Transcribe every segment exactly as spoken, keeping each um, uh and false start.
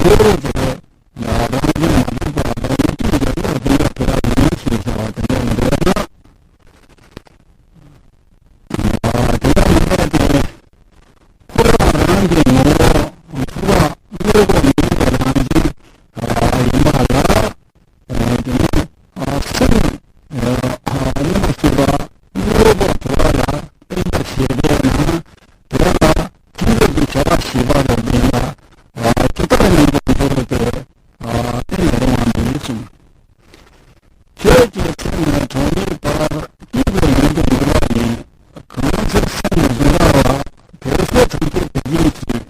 ཆོས་ཀྱི་རང་བཞིན་མ་གྲུབ་པ་དང་ཡུལ་ཅན་གྱི་བློ་དེ་ཡང་དེ་ལ་མིན་ཞེས་བྱ་བ་དེ་འདྲ་འདོད་ན། དེ་ལ་མི་འདོད་དེ། འཁོར་བ་རང་གི་ངོ་བོ་འཁོར་བ་དངོས་པོ་མིན་པའི་རང་བཞིན་ཡིན་པ་ལ། དེ་ནས་སེམས་རྣམ་པར་ཤེས་པ་དངོས་པོ་དེ་བ་ལ་བརྟེན་པར་བྱེད་པས་ན། དེ་ལ་ཐུན་མོང་གི་བྱ་བ་བྱེད་པ་དང་ལྡན་པ་ཇི་ལྟར་མིན་པར་འགྱུར་ཏེ། ཨ་དེ་ལས་རུང་བ་མིན་གསུངས། ཆོས་ཀྱི་སེམས་ནི་གྲངས་མེད་པར་སྐྱེས་པའི་ཡུལ་དུ་ངེས་པ་ཡིན། གང་ཚེ་སེམས་ནི་བཟུང་བ་ལ། དེ་ཚེ་ཐམས་ཅད་དེ་བཞིན་གཤེགས།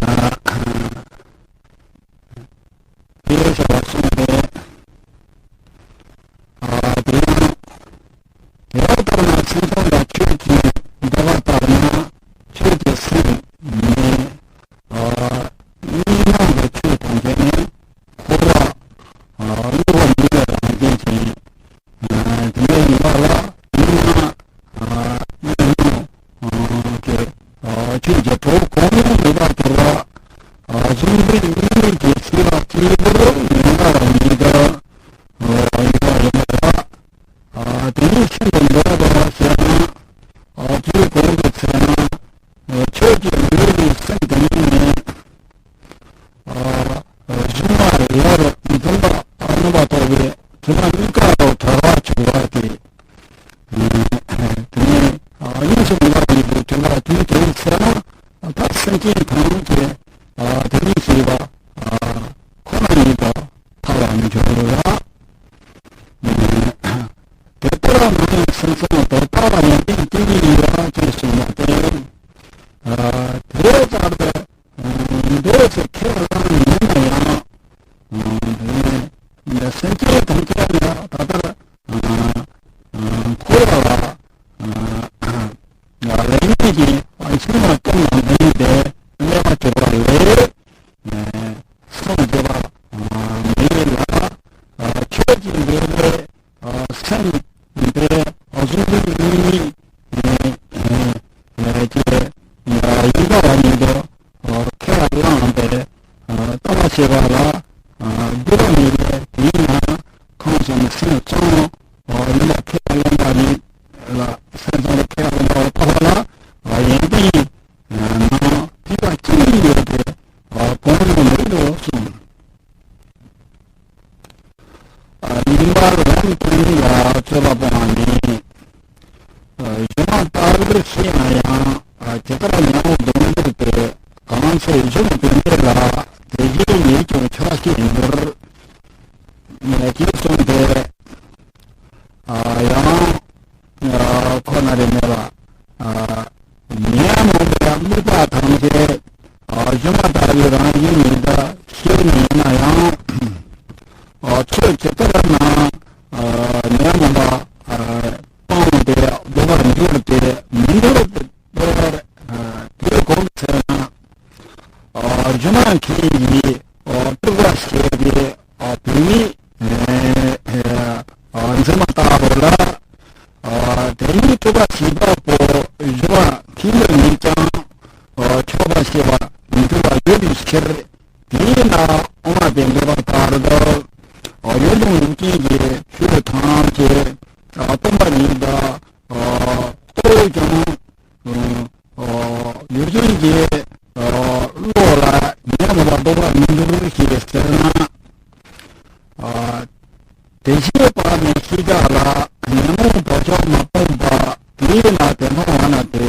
ཨ་དེ་བྱ་བ་གསུངས་ཏེ། ཨ་དེ་ཡང་། དེ་ལྟར་ན་སེམས་ཙམ་པ་ཆོས་ཀྱི་འདོད་པ་ལྟར་ན་ཆོས་ཀྱི་སེམས་ནི། ཨ་གཉིས་སྣང་གི་ཆོས་ཐམས་ཅད་ནི་འཁོར་བ། ཨ་དངོས་པོ་མིན་པའི་རང་བཞིན་ཅན། ཨ་དེ་འདྲ་ཡིན་པ་ལ་གཉིས་སྣང་། ཨ་གཉིས་སྣང་གི་ཨ་ཆོས་ཀྱི་གྲོགས་གང་ཡང་མེད་པར་གྱུར་པ། ཨ་གཟུང་འཛིན་གཉིས་མེད་ཀྱི་ཤེས་པ་གཅིག་པུར་ངེས་པ་ཉིད་དུ། ཨ་ཡིན་པ་ཡིན་པ་ལ། ཨ་དེ་ཉིད་ཤིན་ཏུ་འདོད་པར་བྱེད་ན། ཨ་དེའི་གོང་དུ་འཚལ་ན། ཨ་ཆོས་ཀྱི་འདོད་པའི་སེམས་དེ་ཉིད་ནི། ཨ་གཞུང་ལ་ཡར་འཛིན་པ་རྣམ་པར་རྟོག་པའི་དྲི་མ་གཉིས་ཀ་རུ་བྲལ་བར་གྱུར་པ་སྟེ། དེ་ནས་ཨ་གཉིས་སུ་མེད་པ་ཡིན་པའི་དྲི་མ་དེའི་དོན་འཚལ་ན། ད་སེམས་ཅན་ཐམས་ཅད་ཨ་དེ་ཉིད་ཤེས་པ་ཨ་ཁོ་ན་ཉིད་དུ་ཐལ་བར་འགྱུར་ལ། དེ་ལྟར་མ་ཡིན་སེམས་ཙམ་དུ་ལྟ་བ་ཡོན་ཏན་སྐྱེ་བའི་ཡུལ་ཅེས་གསུངས་པ་སྟེ། ཨ་དེ་ལྟར་དུ་འདོད་ཚེ་ཁས་བླངས་ཡིན་ན་ཡང་། སེམས་ཅན་ཐམས་ཅད་ལ་ད་ལྟར་འཁོར་བ་ལ་ལེགས་ཉེས་ཀྱི་འཆིང་བ་ཀུན་ལ་འཛིན་པའི་གནས་པ་གྱུར་པ་ལས། སངས་རྒྱས་པ་མེད་ལ། ཆོས་ཀྱི་འདོད་པའི་སེམས་དེ་གཟུང་འཛིན་གཉིས་ཀྱི་ཡིན་པ་ཉིད་དུ་ཁས་བླངས་ཏེ་ལྟ་བ་བྱེད་པ་ལ་འདོད་པ་མེད་པས། དེས་ན་ཁམས་གསུམ་སེམས་གཙང་ཡིན་པ་ཁས་བླངས་པ་ཉིད་ལ། སེམས་གཙང་ལ་ཁས་བླངས་པ་ལ་ཡོན་ཏན་རྣམས་ཐེག་པ་གཅིག་ཡོད་དེ་གང་ཡང་མེད་དོ་གསུངས། ཉིན་པར་ལམ་སྟོན་ལ་རྩོད་པ་སྤོང་བ་ནི། གཞུང་ལྟ་བུར་ཤེས་ན་ཡང་ཇི་ལྟར་ཉོན་མོངས་གདོན་བགེགས་ཏེ། གང་ཚེ་གཞུང་དོན་འདི་ལ། དེ་བཞིན་ཉིད་ཀྱང་ཆོག་ཤེས་འགྱུར། ཅེས་གསུངས་ཏེ། ཡང་ཁོ་ན་རེ་མེད་ལ། ཉོན་མོངས་པའི་དམིགས་པ་ཐམས་ཅད་གཞུང་ལྟ་བུའི་རང་བཞིན་ཉིད་དུ་ཤེས་ནས་ཡིན་ན་ཡང་། ཆོས་ཇི་ལྟར་ན་ཉོན་མོངས་པ་སྤངས་ཏེ་སྡུག་པར་འགྱུར་ཏེ་མི་འགྱུར་བར་དེའི་གོང་དུ་འཚལ་ན། གཞུང་མཁན་གྱིས་སྤྲུལ་པ་ཞེས་པའི་བུད་མེད་འཛིན་མ་ལྟ་བུ་ལ། དེ་ཉིད་སྤྲུལ་པ་ཞེས་པ་པོ་གཞུང་མཁན་པོ་ཉིད་ཀྱང་ཆོག་པ་ཞེས་པ་འགྱུར་བ་ཡོད་པའི་ཕྱིར། དེས་ན་དབུ་མ་པས་འདོད་པ་ལྟར་དུ་ཡུལ་ལྗོངས་ཡུལ་ཅན་གྱི་ཆོས་ཐམས་ཅད་སྟོང་པ་ཉིད་དུ་རྟོགས་ཀྱང་། ཡུལ་ཅན་གྱི་བློ་ལ་ཉོན་མོངས་པ་ལྡོག་པར་མི་འགྱུར་ཞེས་ཟེར་ན། དེ་ཤེས་པ་ནི་ཤེས་བྱ་ལ་ཉོན་མོངས་བག་ཆགས་མ་སྤངས་པ་དེས་ན་དེ་མཐོང་བ་ན་དེ་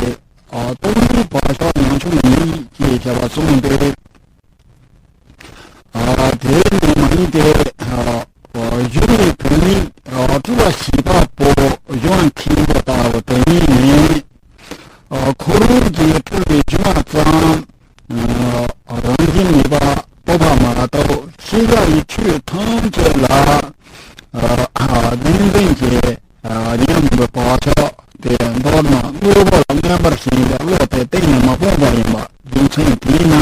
སྟོང་ཉིད་བག་ཆགས་ཉམ་ཆུང་མིན་ཞེས་བྱ་བ་གསུངས་ཏེ། དེ་ནི་མ་ཡིན་ཏེ། གཞུང་ནས་བུད་མེད་སྤྲུལ་པ་ཞེས་པ་པོ་གཞུང་མཁན་པོ་ལྟ་བུ་དེ་ཉིད་ནི། འཁོར་བའི་གྱི་སྤྲུལ་པའི་གཞུང་ཙམ་རང་བཞིན་མེད་པ་རྟོགས་པ་མ་གཏོགས་ཤེས་བྱ་ཡི་ཆོས་ཐམས་ཅད་ལ་བདེན་འཛིན་གྱི་ཉོན་མོངས་པའི་བག་ཆགས་དེ་མདོར་ན་དངོས་པོ་ལ་མངོན་པར་ཞེན་པའི་བློ་དེ་གཏན་ནས་མ་སྤངས་པ་ཡིན་པ་རྒྱུ་མཚན་དེས་ན།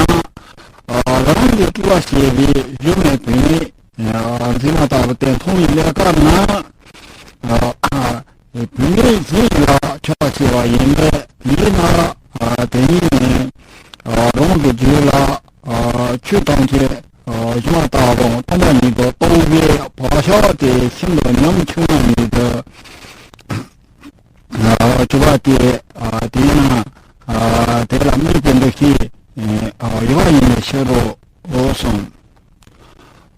རང་གི་སྤྲུལ་པ་ཞེས་པའི་གཞུང་ནས་བུད་མེད་འཛིན་མ་ལྟ་བུ་དེ་མཐོང་བའི་གནས་སྐབས་ན། བུད་མེད་གཞན་ལ་ཆགས་ཆེ་བ་ཡིན་པས་ཡིན་ན། དེ་ཉིད་ནི་རང་གི་རྒྱུད་ལ་ ཆོས་ཐམས་ཅད་ཨ་གཞི་མ་ལྟ་བུ་སྟོང་པ་ཉིད་དུ་རྟོགས་པའི་བག་ཆགས་དེ་ཤིན་ཏུ་ཉམ་ཆུང་བ་ཉིད་དུ་ཨ་གྱུར་པ་དེ་ཨ་དེས་ན་ཨ་དེ་ལ་དམིགས་པའི་འདུ་ཤེས་ཨ་ཡོད་པ་ཡིན་པའི་ཕྱིར་རོ། འོ་གསུངས།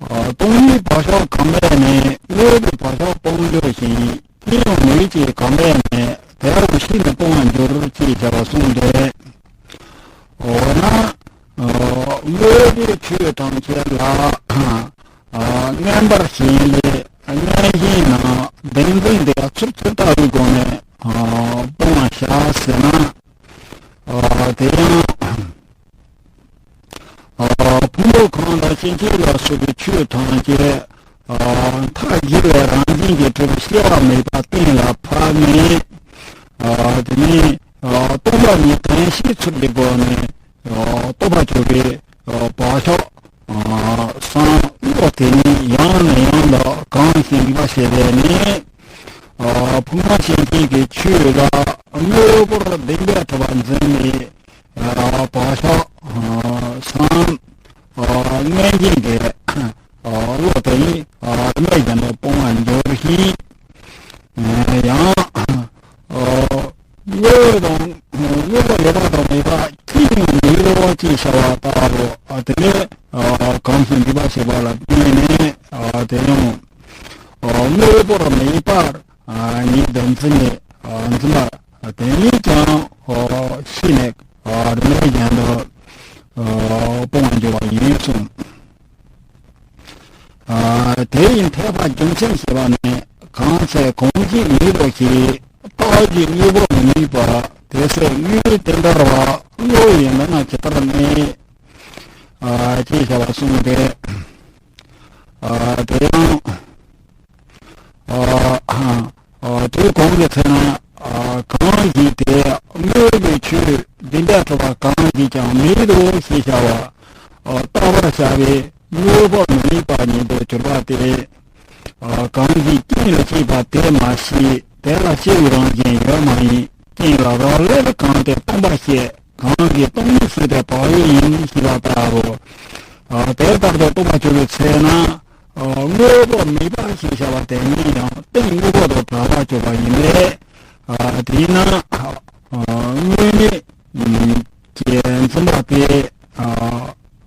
ཨ་སྟོང་ཉིད་བག་ཆགས་གང་མེད་ནས། དངོས་པོའི་བག་ཆགས་སྤང་འགྱུར་ཞིང་། དེ་ཡང་མེད་ཅེས་གང་མེད་ནས། དེ་ཡང་ཤེས་ནས་སྤང་བར་འགྱུར་ཅེས་བྱ་བ་གསུངས་ཏེ། འོ་ན། ཨ་དངོས་པོའི་ཆོས་ཐམས་ཅད་ལ་ཨ་མངོན་པར་ཞེན་པའི་མངོན་ཞེན་ནམ་བདེན་འཛིན་དེ་ཚུར་ཚུར་ལྟ་བུའི་སྒོ་ནས་ཨ་སྤང་བར་བྱ་ཟེར་ན། ཨ་དེ་ཡང་། ཨ་ཕུང་པོ་གང་དང་སྐྱེ་མཆེད་ལ་སོགས་པའི་ཆོས་ཐམས་ཅད་ཨ་མཐའ་བཞི་ལས་རང་བཞིན་གྱིས་གྲུབ་པའི་སྐྱེ་བ་མེད་པ་གཏན་ལ་ཕབ་ནས། ཨ་དེ་ནས་ཨ་སྟོང་པ་ཉིད་དོན་ཤེས་ཚུལ་གྱི་སྒོ་ནས་ཨ་རྟོགས་པར་གྱུར་པའི་ཨ་བག་ཆགས་ཨ་སམ་བློ་དེ་ནི་ཡང་ནས་ཡང་དུ་གང་ཞིག་འདུས་པ་ཞེས་པས་ནི། ཨ་ཕུང་པོ་སྐྱེ་མཆེད་ཀྱི་ཆོས་ལ་དངོས་པོར་བདེན་པར་གྲུབ་པར་འཛིན་པའི་ཨ་བག་ཆགས་ཨ་སམ་ཨ་མངོན་རྗེས་ཀྱི་ཨ་བློ་དེ་ཡིས་ཨ་རིམ་པས་ཀྱང་དུ་སྤོང་བར་འགྱུར་ཞིང་། ཡང་དངོས་དང་དངོས་པོ་ཡོད་པ་དང་མེད་པ་གཅིག་ཀྱང་མེད་རོ་ཅེས་བྱ་བ་ལྟ་བུ་ཨ་དེ་ནས་གང་ཞིག་འདུས་པ་ཞེས་པ་ལ་བརྟེན་ནས་ཨ་དེ་ཡང་དངོས་པོར་མེད་པར་ཉིད་དུ་འཛིན་ནས་འཛིན་པ་དེ་ཉིད་ཀྱང་ཤེས་ནས་རིམ་པས་ཀྱང་དུ་སྤོང་བར་འགྱུར་བ་ཡིན་གསུངས། ཨ་དེ་ཡི་འཐད་པ་རྒྱུ་མཚན་ཞེས་པ་ནི། གང་ཚེ་གང་ཞིག་ཉིད་དུ་ཤེས། རྟག་གཅིག་དངོས་པོ་མི་དམིགས་པ། དེ་ཚེ་དངོས་མེད་དེ་འདྲ་བ། བློ་ཡིས་འདི་ན་ཇི་ལྟར་གནས། ཨ་ཅེས་བྱ་བ་གསུངས་ཏེ། ཨ་དེ་ཡང་ཨ་ཨ་དེ་གོང་གི་ཚེ་ན་ཨ་གང་ཞིག་དེ་དངོས་པོའི་ཆོས་བདེན་པར་གྲུབ་པ་གང་ཞིག་ཀྱང་མེད་དོ་ཞེས་བྱ་བ་ཨ་བརྟག་པར་བྱ་བའི་དངོས་པོ་མི་དམིགས་པ་ཉིད་དུ་གྱུར་པ་སྟེ། ཨ་གང་ཞིག་རྐྱེན་ལ་སྐྱེས་པ་དེ་མ་ཤེས། དེ་ལ་སྐྱེ་བའི་རང་བཞིན་ཡོད་མ་ཡིན། རྐྱེན་ལ་རག་ལས་གང་དེ་སྟོང་པ་ཤེས། གང་གིས་སྟོང་ཉིད་སྲིད་པའི་བག་ཡོད་ཡིན་ཞེས་པ་ལྟ་བུ། ཨ་དེ་ལྟར་དུ་རྟོགས་པར་གྱུར་པའི་ཚེ་ན། ཨ་དངོས་པོ་མེད་པ་ཞེས་བྱ་བ་དེ་ཉིད་ཡང་རྟེན་དངོས་པོ་དང་བྲལ་བར་གྱུར་པ་ཡིན་པས། ཨ་དེས་ན་ཨ་དངོས་མེད་ཀྱི་འཛིན་པ་དེ་ཨ་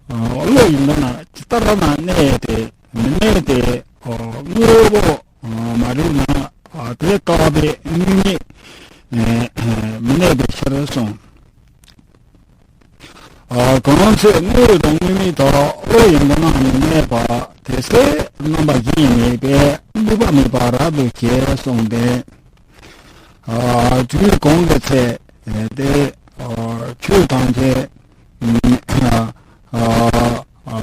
ཨ་བློ་ཡིས་འདི་ན་ཇི་ལྟར་ན་གནས་ཏེ་མི་གནས་ཏེ། ཨ་དངོས་པོ་ཨ་མ་རེད་ན་ཨ་དེ་བཀག་པའི་དངོས་མེད་ཨ་མི་གནས་པའི་ཕྱིར་གསུངས། ཨ་གང་ཚེ་དངོས་དང་དངོས་མེད་དག་བློ་ཡི་མདོ་སྣང་ནི་གནས་པ། དེ་ཚེ་རྣམ་པ་གཞན་མེད་པས་འདུས་པ་མེད་པ་རབ་ཏུ་ཤེས་གསུངས་ཏེ། ཨ་དུས་གང་གི་ཚེ་དེ་ཨ་ཆོས་ཐམས་ཅད་ཨ་ཨ་ཨ་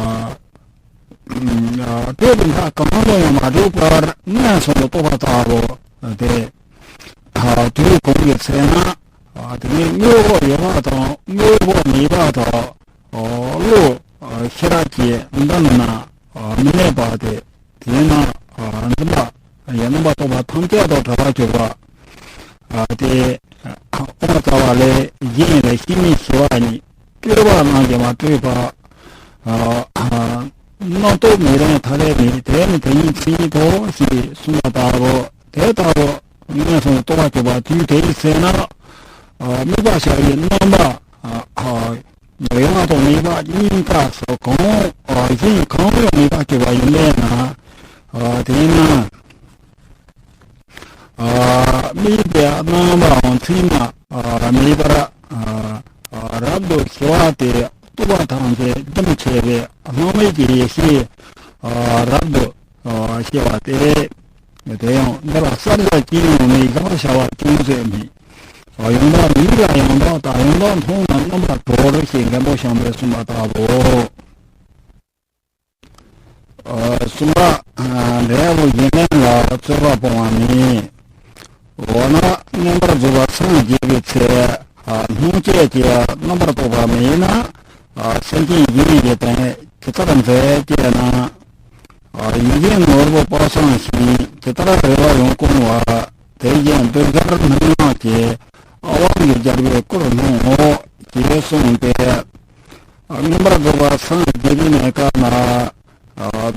དེ་དང་གང་ལ་ཡང་མ་གྲུབ་པར་མངོན་སུམ་དུ་རྟོགས་པ་ལྟ་བུ་སྟེ། ཨ་དུས་གང་གི་ཚེ་ན་ཨ་དེ་ནི་དངོས་པོ་ཡོད་པ་དང་དངོས་པོ་མེད་པ་དང་། ཨ་བློ་ཨ་ཤེས་རབ་ཀྱི་མདོ་ནི་ན་ཨ་མི་གནས་པ་སྟེ། དེས་ན་ཨ་འཛིན་པ་ཡང་རྣམ་པར་རྟོག་པ་ཐམས་ཅད་དང་བྲལ་བར་གྱུར་པ། ཨ་དེ་ཨ་དབུ་མ་རྩ་བ་ལས་གཞན་ལས་ཤེས་མིན་ཞི་བ་ཉིད། སྤྲོས་པ་རྣམས་ཀྱིས་མ་སྤྲོས་པ། ཨ་ཨ་རྣམ་རྟོག་མེད་རུང་ཐ་དད་མེད། དེ་ནི་དེ་ཉིད་མཚན་ཉིད་དོ་ཞེས་གསུངས་པ་ལྟ་བུ། དེ་ལྟ་བུ་མངོན་སུམ་དུ་རྟོགས་པར་གྱུར་པ་དུས་དེ་ཡི་ཚེ་ན། ཨ་དམིགས་པ་བྱ་བའི་རྣམ་པ་ཨ་ཨ་ཡོད་པ་དང་མེད་པ་གཉིས་ཀ་སོགས་གང་ཨ་གཞན་གང་ཡང་མེད་པར་གྱུར་པ་ཡིན་པས་ན། ཨ་དེས་ན་ཨ་དམིགས་པའི་རྣམ་པའང་མཚན་མ་ཨ་མེད་པར་ཨ་ཨ་རབ་ཏུ་ཞི་བ་སྟེ། རྟོག་པ་ཐམས་ཅད་རྒྱུན་ཆད་པའི་སྣང་མེད་ཀྱི་ཡེ་ཤེས་ཨ་རབ་ཏུ་ཨ་ཤེས་པ་སྟེ། དེ་ཡང་འདིར་བསམ་བྱ་ཅི་ཡང་མེད། བཞག་པར་བྱ་བ་ཅུང་ཟད་མེད། ཡང་དག་མིག་ལ་ཡང་དག་ལྟ། ཡང་དག་མཐོང་ན་རྣམ་པར་གྲོལ་ཞེས་མགོན་པོ་བྱམས་པས་གསུངས་པ་ལྟ་བུའོ། ཨ་གསུམ་པ། ཨ་འབྲས་བུ་གཞན་ལྡན་ལ་རྩོད་པ་སྤོང་བ་ནི། འོ་ན་མངོན་པར་རྫོགས་པར་སངས་རྒྱས་པའི་ཚེ། ཨ་སྣང་བཅས་ཀྱིས་རྣམ་པར་རྟོག་པ་མེད་ན། ཨ་སེམས་ཅན་གཞན་གྱི་དོན་ཇི་ལྟར་མཛད་ཅེ་ན། ཨ་ཡུལ་ཅན་ནོར་བུ་དཔག་བསམ་ཤིང་། ཇི་ལྟར་རེ་བ་ཡོངས་སྐོང་བ། དེ་བཞིན་གདུལ་དཀར་སྨིན་ལམ་གྱི། ཨ་དབང་གིས་སྦྱར་བའི་སྐུར་སྣང་ངོ་། ཞེས་གསུངས་ཏེ། མངོན་པར་རྫོགས་པར་སངས་རྒྱས་པའི་གནས་སྐབས་ན།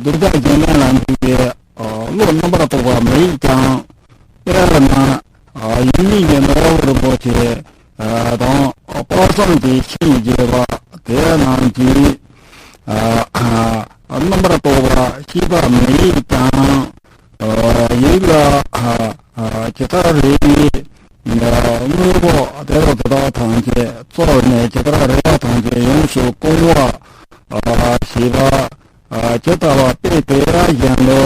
གདུལ་བྱ་གཞན་དོན་ལ་འཇུག་པའི་བློ་རྣམ་པར་རྟོག་པ་མ་ཡིན་ཀྱང་། དཔེར་ན། ཡིད་གཉིས་ཀྱི་ནོར་བུ་རིན་པོ་ཆེ་དང་། དཔག་བསམ་གྱི་ཤིང་བརྗིད་པ་དེ་རྣམས་ཀྱིས། རྣམ་པར་རྟོག་པ་ཤེས་པ་མ་ཡིན་ཀྱང་། ཡིད་ལ་ཇི་ལྟར་རེ་བའི་དངོས་པོ་དེ་དག་དེ་དག་ཐམས་ཅད་རྫོགས་ནས་ཇི་ལྟར་རེ་བ་ཐམས་ཅད་ཡོངས་སུ་སྐོང་བ་ཞེས་པ་ཇི་ལྟ་བ་དཔེ་དེ་བཞིན་དུ།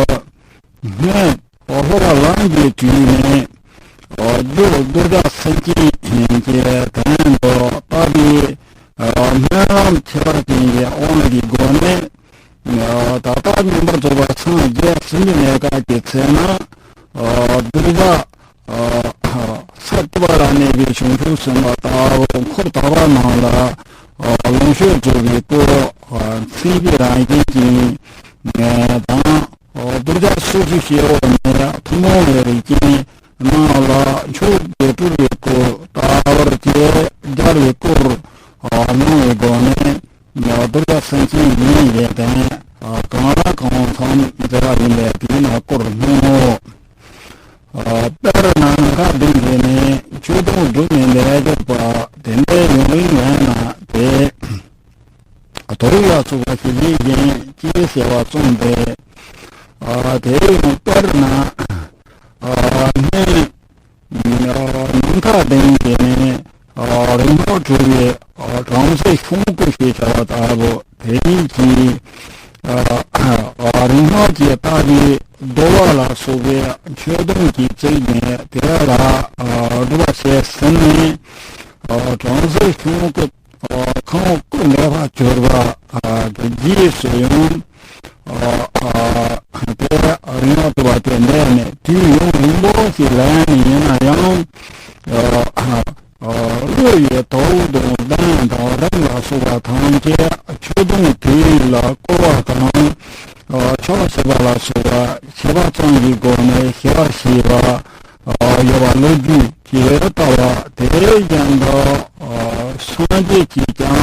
སྔོན་འཁོར་བ་ལམ་གྱི་དུས་ནས། རྒྱུ་གདུལ་བྱ་སེམས་ཅན་གྱི་དོན་དུ་བཏགས་པའི་སྨོན་ལམ་ཁྱད་པར་ཅན་གྱི་དབང་གི་སྒོ་ནས། ད་ལྟ་མངོན་པར་རྫོགས་པར་སངས་རྒྱས་ཟིན་པའི་གནས་སྐབས་ཀྱི་ཚེ་ན། གདུལ་བྱ་ས་བཅུ་པ་ལ་གནས་པའི་བྱང་ཆུབ་སེམས་དཔའ་ལྟ་བུ་འཁོར་དག་པ་རྣམས་ལ་ལོངས་སྤྱོད་སྒྲུབ་པའི་སྐོར། མཚན་དཔེ་རང་བཞིན་ཅན་དང་། གདུལ་བྱ་སོ་སོའི་སྐྱེ་བོ་ནས་ཐུན་མོང་བའི་རིགས་ཅན་རྣམས་ལ་མཆོག་ཏུ་སྤྲུལ་པའི་སྐོར་ལྟ་བུར་བཅས་སྦྱར་བའི་སྐོར་གནང་བའི་སྒོ་ནས། གདུལ་བྱ་སེམས་ཅན་ཡིན་ཞེས་དོན་གང་ལ་གང་འཚམ་མཛད་པ་ཡིན་པས་དེས་ན་སྐོར་སྨོས་སོ། དཔེར་ན་ནམ་མཁའ་ལྡིང་གི་ནི་ཆོས་དུང་སྒྲུབ་ནས་ལས་སྐྱོབ་པ་དེ་འདྲའི་ཡོངས་རིང་བས་ན་དེ། དོ་རུག་ལ་སོགས་པ་ཞིག་ལས་གཞན་ཅི་ཟེར་བ་གསུངས་ཏེ། དེ་ཡང་དཔེར་ན། སྔོན་ནམ་མཁའ་ལྡིང་གི་ནི་རིག་སྔགས་གྲུབ་པའི་བྲམ་ཟེ་ཤོང་ཀུ་ཞེས་བྱ་བ་ལྟ་བུ་དེ་ཉིད་ཀྱིས། རིག་སྔགས་ཀྱི་ལྟ་བའི་བསྡུ་བ་ལ་སོགས་པའི་ཆོས་དུང་གིས་བརྩིགས་ནས་དེ་ལ་སྒྲུབ་པ་བྱས་ཟིན་ནས། བྲམ་ཟེ་ཤོང་ཀུ། ཁོང་སྐུ་འདས་པར་གྱུར་པ་གི་རྗེས་སུ་ཡང་། དེ་རིང་ལ་ཐུབ་པ་དེ་འདས་ནས་དུས་ཡུན་རིང་པོ་ཞིག་ལ་ཡང་ཡིན་ན་ཡང་། བློ་ཡི་དྭོགས་དང་ལྡན་དང་རིམ་ལ་སོགས་པ་ཐམས་ཅད་ཆོས་དུང་དེ་ལ་བསྐོར་བ་དང་། ཕྱག་བྱེད་པ་ལ་སོགས་པ་བྱེད་པ་ཙམ་གྱི་སྒོ་ནས་ཞི་བར་བྱེད་པ། ཡོད་པ་ལོ་རྒྱུས་ཀྱི་ལྟ་བ་དེ་བཞིན་དུ། སངས་རྒྱས་ཀྱིས་ཀྱང་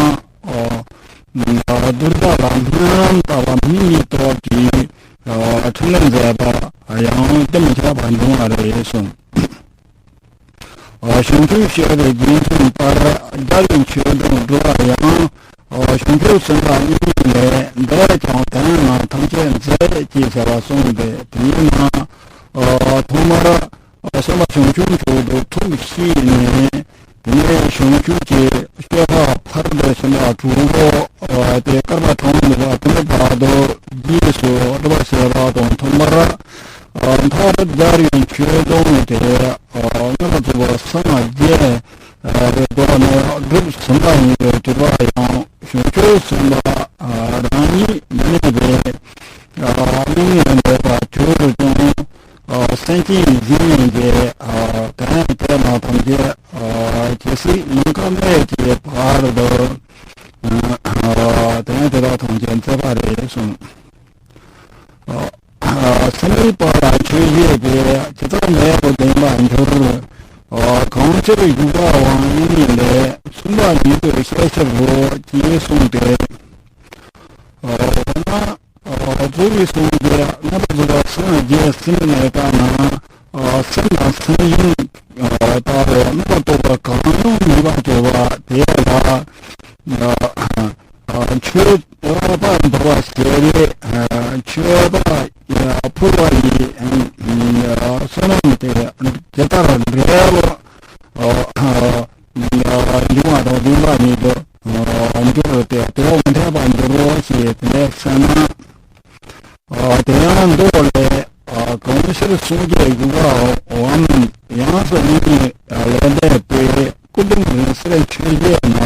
གདུལ་བྱ་ལ་སྨོན་ལམ་ལྟ་བ་མིག་གཉིས་ཐོབ་ཀྱི་འཕྲིན་ལས་མཛད་པ་ཡང་དེ་མི་ཁྱབ་པ་འབྱུང་བ་རེད་གསུངས། བྱང་ཆུབ་སྤྱོད་པའི་རྒྱན་མཚོན་ལྟར་རྒྱལ་བའི་ཆོས་དུང་སྒྲུབ་པ་ཡང་། བྱང་ཆུབ་སེམས་དཔའ་མཉམ་ཉིད་ལས། འདིར་ཀྱང་དོན་རྣམས་ཐམས་ཅད་མཛད། ཅེས་བྱ་བ་གསུངས་ཏེ་དེས་ན། ཐོག་མར་སེམས་དཔའ་བྱང་ཆུབ་མཆོག་ཏུ་ཐུགས་བསྐྱེད་ནས། དེ་ནས་བྱང་ཆུབ་ཀྱི་སྤྱོད་པ་ཕར་འདི་ཕྱིན་པ་དྲུག་པོ་དེ་བསྐལ་པ་གྲངས་མེད་པ་དེ་ནས་བར་དུ་རྗེས་སུ་སྒྲུབ་པ་བྱེད་པ་དང་། ཐོག་མར་མཐར་རྒྱལ་བའི་ཆོས་དུང་དེ་མངོན་པར་རྫོགས་པར་སངས་རྒྱས་པའི་སྒོ་ནས་སྒྲུབ་ཟིན་པ་ཡིན་པའི་གྲུབ་པ་ཡང་བྱང་ཆུབ་སེམས་དཔའ་རང་ཉིད་མི་གནས་པའི་མིག་ནི་འདས་པ་གྱུར་ཀྱང་། སེམས་ཅན་གཞན་གྱི་དོན་དེ་རྣམས་ཐམས་ཅད་ཇི་སྲིད་ནམ་མཁའ་མེད་ཀྱི་བར་དུ་དོན་དེ་དག་ཐམས་ཅད་མཛད་པ་རེད་གསུངས། སེམས་ཉིད་པ་ལ་ཆོས་བཤད་པས་ཇི་ལྟར་མེད་པར་ལྡན་པར་འགྱུར། གང་ཕྱིར་བཞུགས་པའང་མཉམ་ཉིད་ལས། མཚུངས་པ་ཉིད་དུ་ཤེས་ཕྱིར་རོ། ཞེས་གསུངས་ཏེ། འོ་ན། རྫོགས་པའི་སངས་རྒྱས་མངོན་པར་རྫོགས་པར་སངས་རྒྱས་ཟིན་པའི་སྐབས་ན། སེམས་དང་སེམས་བཞིན་ལྟ་བུ་མངོན་པར་རྟོགས་པ་གང་ཡང་མེད་པར་གྱུར་པ་དེ་ལ། ཆོས་པ་འདུལ་བ་ཞེས་པའི་ཆོས་པ་ཕུལ་བ་ཡི་བསོད་ནམས་དེ་ཇི་ལྟར་འབྲས་བུ་འབྱུང་བ་དང་ལྡན་པ་ཉིད་དུ་འགྱུར་ཏེ། དེ་འོ་འཐད་པར་འགྱུར་རོ་ཞེས་དེ་ལས་གསན་ན། དེ་ཡང་མདོ་ལས། གང་ཕྱིར་སངས་རྒྱས་བཞུགས་པའམ། ཡང་སོ་མཉམ་ཉིད་ལས་འདས་པའི། སྐུ་གདུང་རིང་བསྲེལ་ཆོས་བཤད་ན།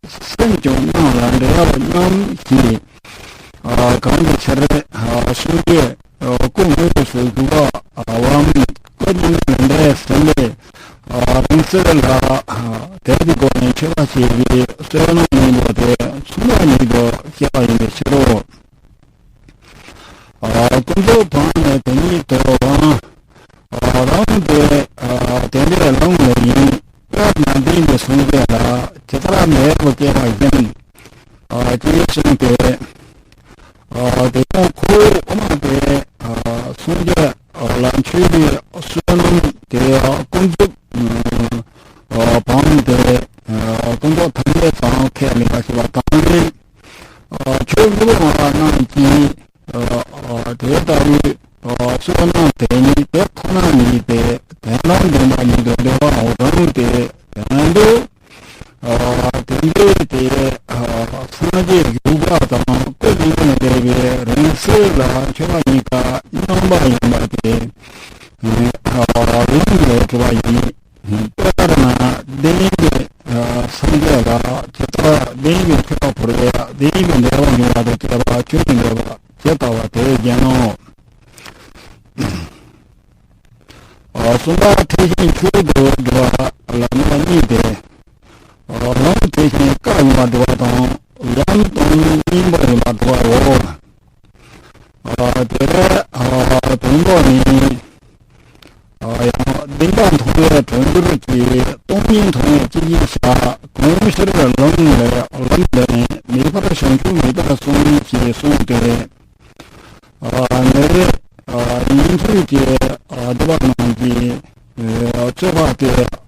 སེམས་ཀྱང་སྣང་ལ་འབྲེལ་བ་སྙོམས་ཞེས། གང་གི་ཕྱིར་སངས་རྒྱས་སྐུ་དངོས་སུ་བཞུགས་པའམ། སྐུ་མཉམ་ལས་འདས་ཟིན་པའི་རིང་བསྲེལ་ལ་དད་ཀྱི་སྒོ་ནས་མཆོད་པ་བྱེད་པའི་བསོད་ནམས་སྙིང་པོ་དེ་མཚུངས་པ་ཉིད་དུ་བཤད་པ་ཡིན་པའི་ཕྱིར་རོ། ཀུན་རྫོབ་དོན་ནི་དེ་ཉིད་དོ། རང་དེ་དེ་འདྲའི་ལམ་ལས་ཡིན། དཔེར་ན་དེ་ནི་སངས་རྒྱས་ལ་ཇི་ལྟར་མེད་པར་སྐྱེས་པ་བཞིན། ཅེས་གསུངས་ཏེ། དེ་ཡང་ཁོ་བོ་དབུ་མ་པའི་སངས་རྒྱས་ལ་མཆོད་པའི་བསོད་ནམས་དེ་ཀུན་རྫོབ་བམ་དེ་ཀུན་རྫོབ་ཐམས་ཅད་ཙམ་ཁས་ལེན་པ་ཞེས་པ་དང་ནི། ཆོས་དངོས་པོ་མ་རྣམས་ཀྱིས། དེ་ལྟ་བུའི་བསོད་ནམས་དེ་ཉིད་དེ་ཁོ་ན་ཉིད་དེ་དོན་དམ་བདེན་པ་ཉིད་དུ་འགྲེལ་བའོ། རང་དེ་དོན་དུ། དེ་འདྲའི་དེ་སངས་རྒྱས་བཞུགས་པ་དང་ཀུན་ནས་འདས་པའི་རིང་བསྲེལ་ལ་མཆོད་པ་གཉིས་ཀ་མཉམ་པ་ཡིན་པ་དེ་ལམ་ལས་གྲུབ་པ་ཡིན། དཔེར་ན་བདེན་པའི་སངས་རྒྱས་ལ་ཇི་ལྟར་བདེན་པའི་མཆོད་པ་ཕུལ་བས་བདེན་པའི་འབྲེལ་བ་འབྱུང་བ་དང་བཅས་པ་ཆོས་ཀྱི་འབྲེལ་བ་ཇི་ལྟ་བ་དེ་བཞིན་ནོ། གསུམ་པ་ཐེག་ཆེན་མཆོག་ཏུ་གྲུབ་པ་ལ་ནི་གཉིས་ཏེ། ལམ་དེ་བཞིན་བཀའ་ཡིན་པར་གྲུབ་པ་དང་ལམ་དོན་གཉིས་པོ་ཡིན་པར་གྲུབ་པའོ། དེ་ལས་དོན་པོ་ནི། ཡང་བདེན་པ་མཐོང་བའི་གྲོང་ཁྱེར་གྱི་སྟོང་ཉིད་མཐོང་བའི་སྤྱི་ཞིང་བྱ། གང་ཕྱིར་ལམ་ལས་ལམ་ལས་མེད་པར་བྱང་ཆུབ་མེད་པར་གསུངས་ཞེས་གསུངས་ཏེ། ནི་ཉན་ཐོས་ཀྱི་སྡེ་པ་རྣམས་ཀྱིས་རྩོད་པ་སྟེ།